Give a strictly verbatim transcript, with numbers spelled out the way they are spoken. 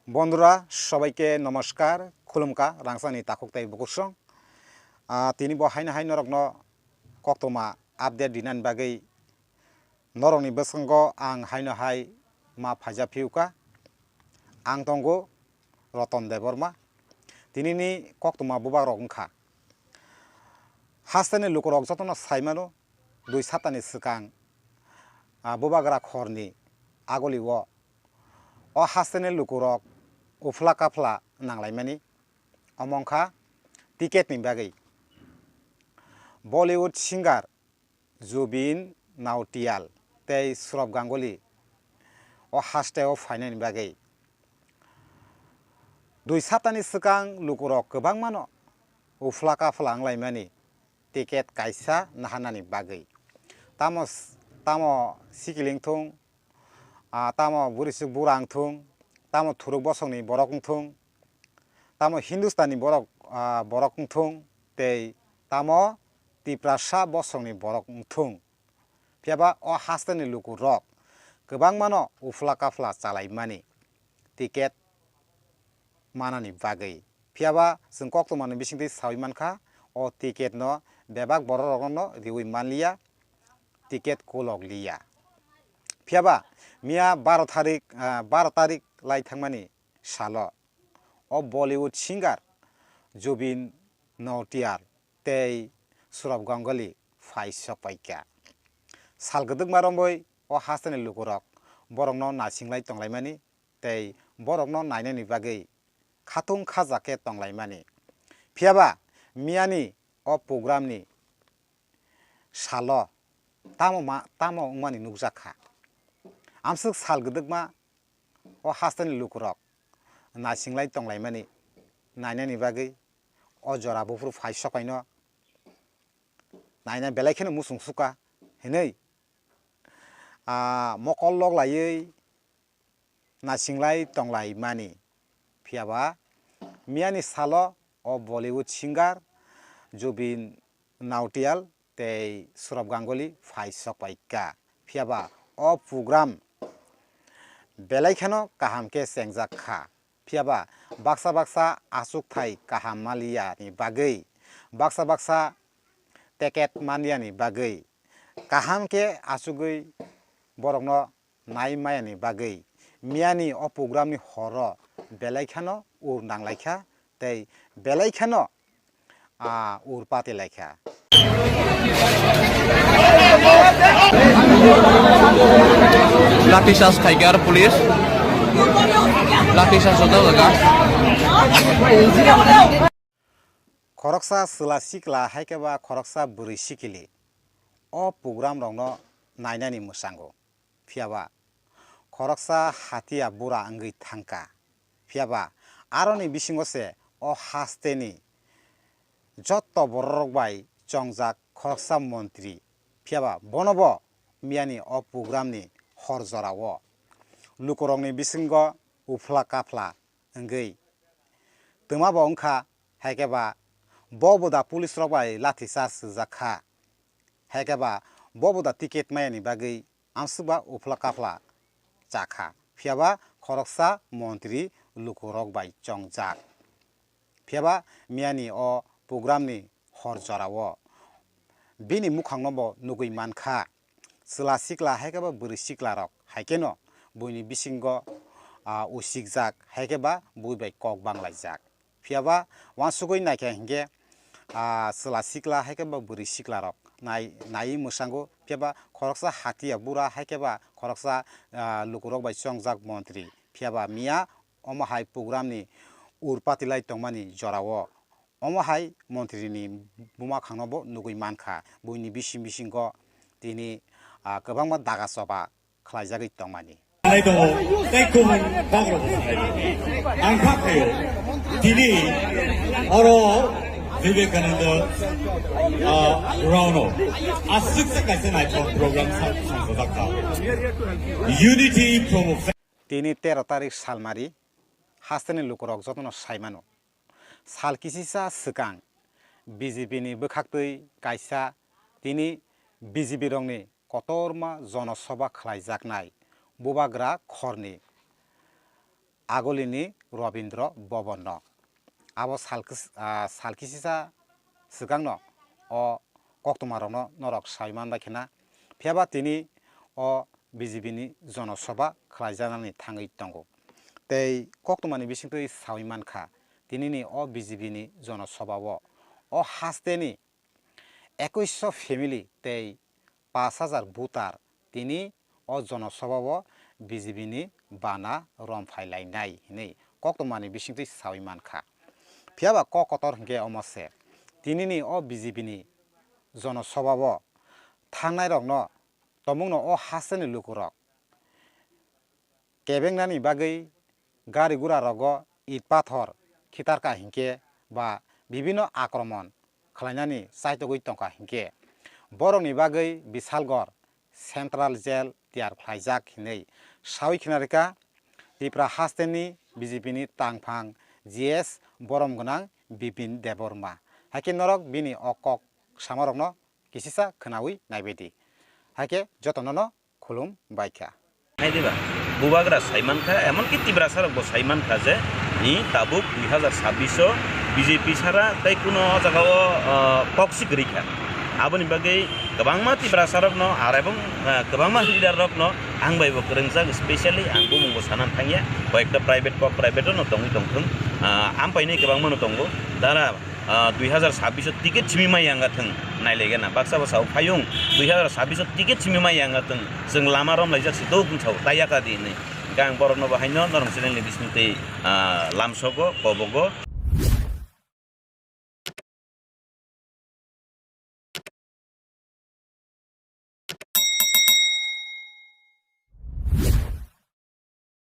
Bondhura, sobaike nomoskar, khulumkha, rangchakni takhuk tei bukursong. Ah, tini bo haino hai norokno koktwma update rinani bagwi norokni bwskango ang haino hai ma phaijak phiukha. Ang tongo Roton Debbarma. Tinini koktwma bubagrok wngkha. Hasteni lukurok jotono saimano, dui saptani swkang, ah, bubagra khorni agulio o hasteni lukurok uphla kaphla nanglaimani, omo wngkha ticket ni bagwi. Bollywood singer Zubeen Nautiyal tei Sourav Ganguly o hasteo phainani bagwi dui saptani swkang lukurok kwbangmano uphla kaphla wnglaimani ticket kaisa naharnani bagwi. Tamo, tamo sikiling thung, ah, tamo burisuk bura wng thung, tamo thuruk bosongni borok wng thung, tamo Hindustani borok, ah, borok wng thung, tei tamo Tiprasa bosongni borok wng thung. Phiyaba o hasteni lukurok kwbangmano uphla kaphla chalaimani ticket manani bagwi. Phiyaba chwng koktwmani bisingtwi sawi mankha, o ticket no bebak borok rokno riwi manliya, ticket kolok liya. Phiyaba miya baro tarik, ah, baro tarik lai thangmani salo o Bollywood singer Zubeen Nautiyal tei Sourav Ganguly phai sokpaikha. Sal kwdwkma romwi o hasteni lukurok borokno nasinglai tonglaimani tei borokno nainani bagwi khatung khaja khe tonglaimani. Phiyaba miyani o programni salo tamo ma, tamo wngmani nukjak kha. Amswk sal kwdwkma o hasteni lukurok nasinglai tonglaimani nainani bagwi o jora buphuru phai sokpaino naina belai kheno muchung sukha hinwi, ah, mokol lok laiwi nasinglai tonglaimani. Phiyaba miyani salo o Bollywood singer Zubeen Nautiyal tei Sourav Ganguly phai sokpaikha. Phiyaba o program belai kheno kaham khe chengjak kha. Phiyaba baksa baksa achukthai kaham maliyani bagwi, baksa baksa ticket manliyani bagwi, kaham khe achugwi borokno nai mayani bagwi miyani o programni horo belai kheno ur nanglaikha tei belai kheno, ah, ur patilaikha. Lathi charge khaikha police. Lathi charge ojak jaga. Khoroksa chwla sikla hai khe ba khoroksa bwrwi sikili o program rokno nainani mwchango. Phiyaba khoroksa hatiya bura wngwi thangkha. Phiyaba aroni bisingo se o hasteni jotto bororok bai chongjak khoroksa montri. Phiyaba bonobo miyani o programni hor jorao lukurokni bisingo uphla kaphla wngwi twmabo wngkha, hai khe ba bo boda police rok bai lathi charge swijak kha, hai khe ba bo boda ticket mayani bagwi amswkba uphla kaphla cha kha, phiyaba khoroksa montri lukurok bai chongjak. Phiyaba miyani o programni hor jorao bini mukhangno bo nugwi mankha. Chwla sikla hai khe bo bwrwi siklarok hai kheno buini bisingo, ah, usikjak hai khe ba bui bai kok banglaijak. Phiyaba uansugwi naikha hinkhe, ah, chwla sikla hai khe bo bwrwi siklarok nai, naiwi mwsango. Phiyaba khoroksa hatiya bura hai khe ba khoroksa, ah, lukurok bai chongjak montri. Phiyaba miya omo hai programni ur patilai tongmani jorao omo hai montrini buma khangno bo nugwi mankha, buini bising bisingo tini, ah, kwbangma daga choba khlaijagwi tongmani. Nai tongo, tei kubun kokrok bo sanai tongo. Ang kha khaio, tini oro Vivekananda, ah, ground o aswk se kaisa naithok program sa-, sangsajak kha. Unity from a fa- Tini tero tarik salmari hasteni lukurok jotono saimano. Sal kisisa swkang B J P ni bwkhaktwi kaisa tini B J P rokni kotorma jonosoba khlaijaknai bubagra khorni agolini Robindra Bhavanno. Abo sal kis-, ah, sal kisisa swkangno o koktwmarokno norok saui manbai khena. Phiyaba tini o B J P ni jonosabha khlaijaknani thangwi tongo. Tei koktwmani bisingtwi saui mankha, tinini o B J P ni jonosabhao o hasteni ekuisho family tei pash hajar voter tini o jonosabhao B J P ni bana romphai lainai hinwi koktwmani bisingtwi saui mankha. Phiyaba kok kotor hinkhe omo se, tinini o B J P ni jonosabhao thangnairokno tongmungno o hasteni lukurok kebengnani bagwi gari gura rogo it pathor khitarka hinkhe ba bibino akromon khlainani chaitogwi tongkha hinkhe borokni bagwi Bisalgor Central Jail tiyar khlaijak hinwi saui khna rwkha Tipra hasteni B J P ni tangphang G S borom gwnang Bipin Debbarma. Haikhe norok bini o kok samarokno kisisa khnaui naibaidi. Haikhe jotonono khulum baikha. Hai diba? Bubagra saimankha, emonki Tiprasa rokbo saimankha je ni tabuk dui hazar sabbish o B J P sara tei kuno o jagao, ah, kok si kwrwi kha. Aboni bagwi kwbangma Tiprasa rokno ar ebong, ah, kwbangma leader rokno ang baibo kwrwngjak, specially ang bumungbo sana thangya, koyekta private kok private no tongwi tongthung, ah, ampai ni kwbangma no tongo. Dara ah, dui hazar sabbish o ticket simi mai yang thung nai lege na. Baksa bo sao phayung dui hazar sabbish o ticket simi mai yang thung. Chwng lama rom laijak si do hwn sao, tai yaka di hinwi. Hwnkhe ang borokno bo haino norong channel ni bising twi, ah, lamsogo, kobogo.